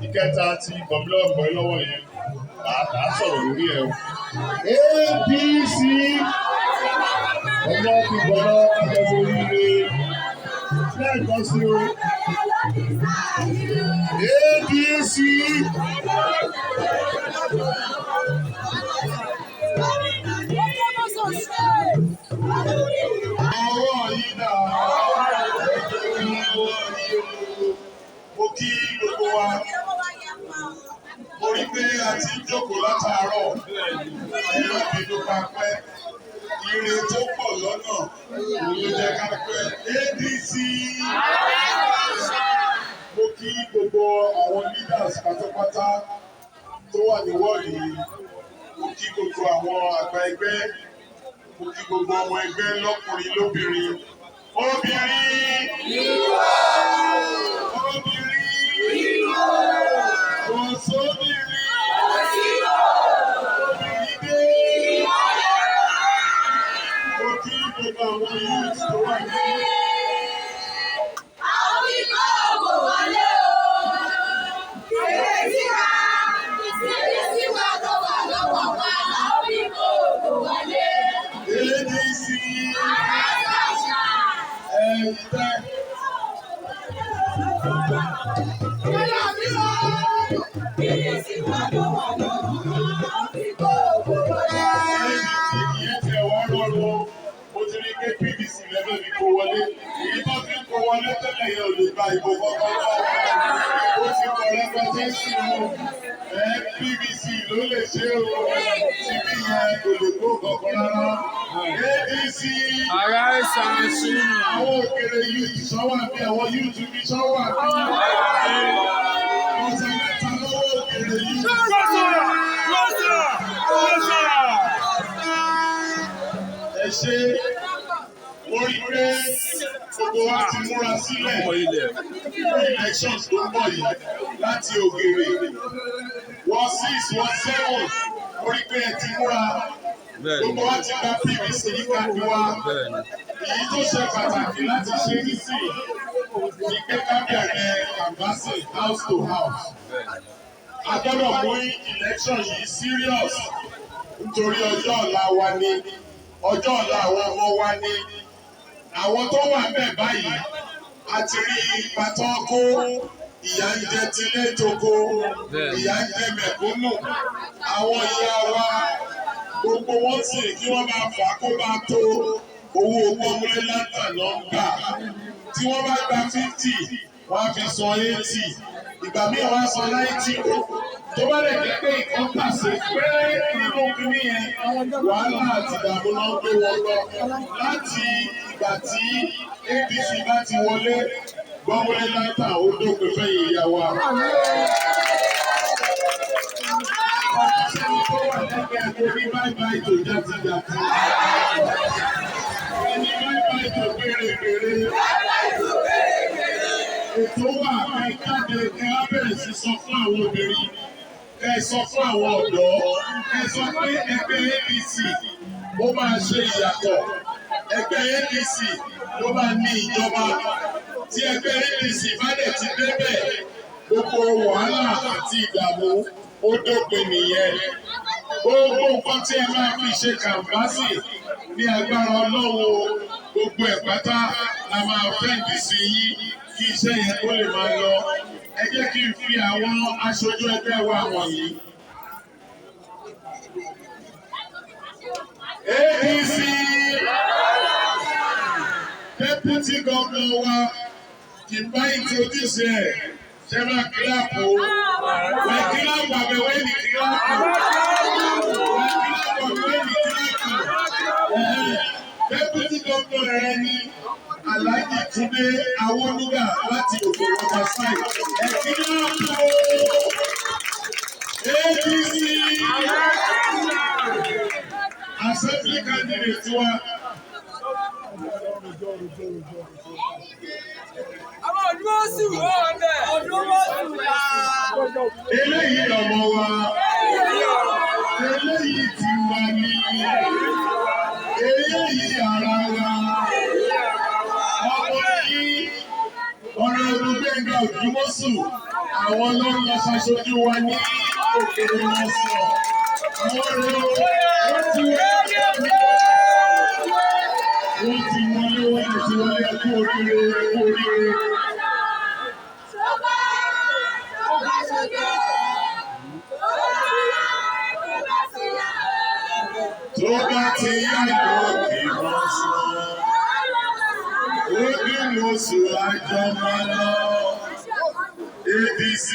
Ìkẹta ti gbọ̀ngbọ̀n lọ́wọ́ yẹn, màá sọ̀rọ̀ lórí ẹ̀ o. APC ọjọ́ ti gbọ́dọ̀ ìjọba oríire lẹ́ẹ̀kan sí o. APC. Ọwọ́ yìí dà, ọwọ́ yìí o. Mo kí gbogbo wa. Mo rí pé a ti ń jókòó látàárọ̀. Ẹ má bínú ká pẹ́. Ire tó pọ̀ lọ́nà òun ló jẹ́ ká pẹ́. ADC. Mo kí gbogbo àwọn leaders pátápátá tó wà ní wọ́ọ̀dù yìí. Mo kí gbogbo àwọn àgbà ẹgbẹ́. Mo kí gbogbo ọmọ ẹgbẹ́ lọ́kùnrin lóbìnrin. Obìnrin! Obìnrin! Kò sóbìnrin! Obìnrin dé! Mo kí gbogbo àwọn youth tó wà ní. ADC ẹ̀yìn tẹ́. Ìyẹn ti ẹ̀wọ̀n rọrùn. Mo ti rí pé PVC lẹ́fẹ̀ẹ́ fi kó wọlé. Èyí tó fi ń kó wọlé tẹ́lẹ̀ yẹn ò lè gba ìbò kankan lọ́wọ́. Ó ti kọ̀ rẹpẹtẹ sí o. Ẹ PVC ló lè ṣe o. Tí bí yẹn kò lè kó kankan rárá. ADC. Ara ìsànsìn. Àwọn òkèrè youth sọ́wọ́ àbí àwọn youth bí sọ́wọ́ àbí. Ọ̀sẹ̀ mẹ́ta lọ́wọ́ òkèrè youth. Lọ́sọ̀rọ̀! Lọ́sọ̀rọ̀! Lọ́sọ̀rọ̀! Ẹ ṣe, mo rí pé gbogbo wa ti múra sílẹ̀ fún elections tó ń bọ̀ yìí láti ògèrè ward 6, ward 7. Mo rí pé ẹ ti múra, gbogbo wa ti gba PVC ní káàdì wa. Èyí tó ṣe pàtàkì láti ṣe nísìnyí ní pé ká bẹ̀rẹ̀ canvassing house to house. A gbọ́dọ̀ mú election yìí serious nítorí ọjọ́ ọ̀la wa ni, ọjọ́ ọ̀la àwọn ọmọ wa ni. Àwọn tó wà ń bẹ̀ báyìí, a ti rí ipa tó ń kó. Ìyà ń jẹ tilé toko, ìyà ń jẹ mẹ̀kúnnù. Àwọn ìyá wa gbogbo wọn sì kí wọ́n máa fà á kó máa tó owó gbọ́múlé látà lọ ń gbà. Tí wọ́n bá gba 50, wọ́n á fi san 80, ìgbà míì wọ́n á san 90. Tó bá lè jẹ́ pé ìkan pàṣẹ péré nínú kínní yẹn, wàhálà àti ìdààmú náà ń gbé wọn lọ. Láti ìgbà tí APC bá ti wọlé, gbọ́múlé látà ó dópin fẹ́yìn ìyá wa. Sẹ́ni tó wà lẹ́gbẹ̀ẹ́ kò ní bye bye tó játijàti. Ẹni bye bye tó gbèrègbèrè. Ètò wà, ẹ jáde, ẹ á bẹ̀rẹ̀ sí sọ fún àwọn obìnrin. Ẹ sọ fún àwọn ọ̀dọ́. Ẹ sọ pé ẹgbẹ́ APC ó máa ṣe ìyàtọ̀. Ẹgbẹ́ APC ló máa ní ìjọba. Tí ẹgbẹ́ APC bá dẹ̀ ti débẹ̀, gbogbo wàhálà àti ìdààmú ó dópin nìyẹn. Gbogbo nǹkan tí ẹ máa fi ṣe canvassing, ní agbára Ọlọ́run o, gbogbo ẹ̀ pátá la máa fẹ́ǹdì sí yín kí iṣẹ́ yẹn kó lè máa lọ. Ẹ jẹ́ kí n fi àwọn aṣojú ẹgbẹ́ wa wọ̀nyí. APC deputy governor wa, kì bá introduce ẹ̀. Ṣé máa clap o? Wẹ̀ clap àbẹ̀wé ní clap. Wẹ̀ clap àbẹ̀wé ní clap. Deputy Governor rẹ̀ ní Alhaji Túndé Awólúgà láti Òkè Waterside. Ẹ clap o! APC! Assembly candidate wa. Àwọn ọdún ó sì wọ́ ọbẹ̀. Ọdún ó sì wá. Eléyìí ọmọ wa. Eléyìí ti wa ní. Eléyìí ara wa. Ọmọ yìí Honourable Gbẹ́ngà Òdùmọ̀sù. Àwọn ló ń lọ ṣaṣojú wa ní Òkèrè Mọ̀sán. Àwọn rẹ̀ wọ́n ti wọlé. Wọ́n ti wọlé, wọ́n ti wọlé. Ẹ kú oríire, ẹ kú oríire. Tó bá ti yá gòkè mọ̀sán. Òdùmọ̀sù àjọ máa lọ. APC.